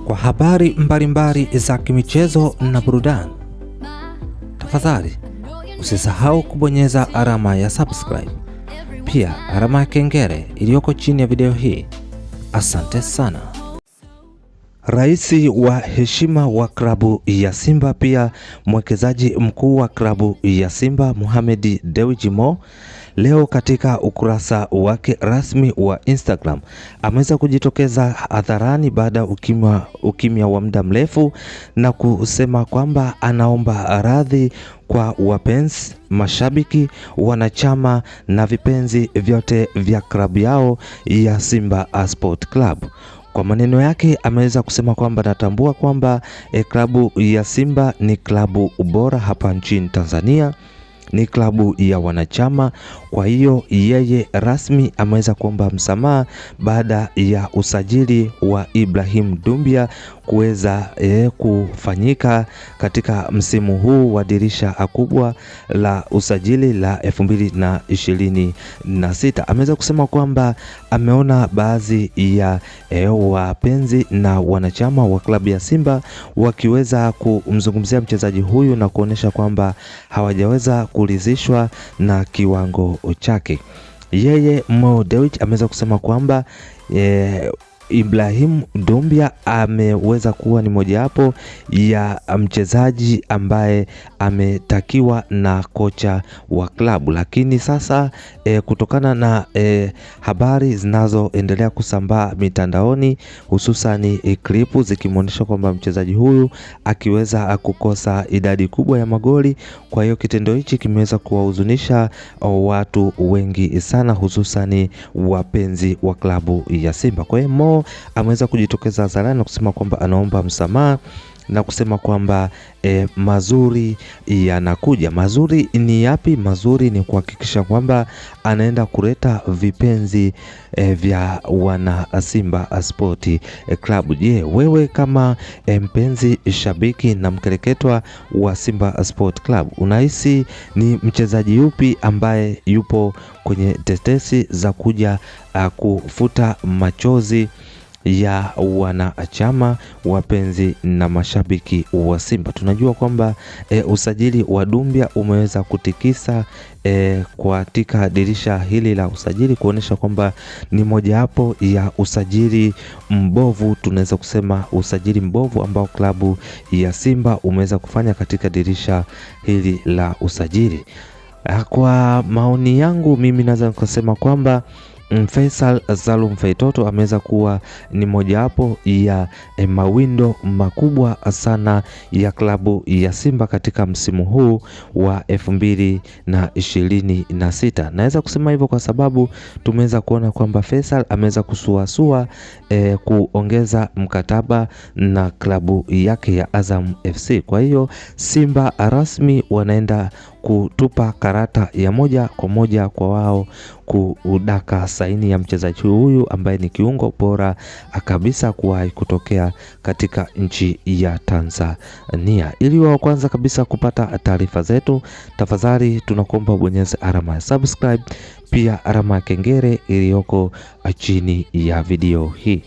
Kwa habari mbalimbali za kimichezo na burudani, tafadhali usisahau kubonyeza alama ya subscribe, pia alama ya kengele iliyoko chini ya video hii. Asante sana. Rais wa heshima wa klabu ya Simba pia mwekezaji mkuu wa klabu ya Simba Mohamed Dewji Mo leo katika ukurasa wake rasmi wa Instagram ameweza kujitokeza hadharani baada ya ukimya wa muda mrefu na kusema kwamba anaomba radhi kwa wapenzi, mashabiki, wanachama na vipenzi vyote vya klabu yao ya Simba Sport Club. Kwa maneno yake ameweza kusema kwamba natambua kwamba klabu ya Simba ni klabu bora hapa nchini Tanzania, ni klabu ya wanachama. Kwa hiyo yeye rasmi ameweza kuomba msamaha baada ya usajili wa Ibrahim Dumbia kuweza kufanyika katika msimu huu wa dirisha kubwa la usajili la 2026. Ameweza kusema kwamba ameona baadhi ya wapenzi na wanachama wa klabu ya Simba wakiweza kumzungumzia mchezaji huyu na kuonyesha kwamba hawajaweza kuridhishwa na kiwango chake. Yeye Mo Dewji ameweza kusema kwamba Ibrahim Dumbia ameweza kuwa ni mojawapo ya mchezaji ambaye ametakiwa na kocha wa klabu, lakini sasa kutokana na habari zinazoendelea kusambaa mitandaoni hususani klipu zikimwonyesha kwamba mchezaji huyu akiweza kukosa idadi kubwa ya magoli. Kwa hiyo kitendo hichi kimeweza kuwahuzunisha watu wengi sana, hususani wapenzi wa klabu ya Simba. Kwa hiyo Mo ameweza kujitokeza hadharani na kusema kwamba anaomba msamaha na kusema kwamba mazuri yanakuja. Mazuri ni yapi? Mazuri ni kuhakikisha kwamba anaenda kuleta vipenzi vya wana Simba Sport Club. Je, wewe kama mpenzi shabiki na mkereketwa wa Simba Sport Club unahisi ni mchezaji yupi ambaye yupo kwenye tetesi za kuja kufuta machozi ya wanachama wapenzi na mashabiki wa Simba? Tunajua kwamba usajili wa Dumbia umeweza kutikisa katika dirisha hili la usajili kuonyesha kwamba ni mojawapo ya usajili mbovu, tunaweza kusema usajili mbovu ambao klabu ya Simba umeweza kufanya katika dirisha hili la usajili. Kwa maoni yangu mimi naweza nikasema kwamba Faisal Salum Feitoto ameweza kuwa ni mojawapo ya mawindo makubwa sana ya klabu ya Simba katika msimu huu wa 2026. Naweza kusema hivyo kwa sababu tumeweza kuona kwamba Faisal ameweza kusuasua kuongeza mkataba na klabu yake ya Azam FC. Kwa hiyo Simba rasmi wanaenda kutupa karata ya moja kwa moja kwa wao kudaka saini ya mchezaji huyu ambaye ni kiungo bora kabisa kuwahi kutokea katika nchi ya Tanzania. Ili wa kwanza kabisa kupata taarifa zetu, tafadhali tunakuomba ubonyeze alama ya subscribe, pia alama ya kengele iliyoko chini ya video hii.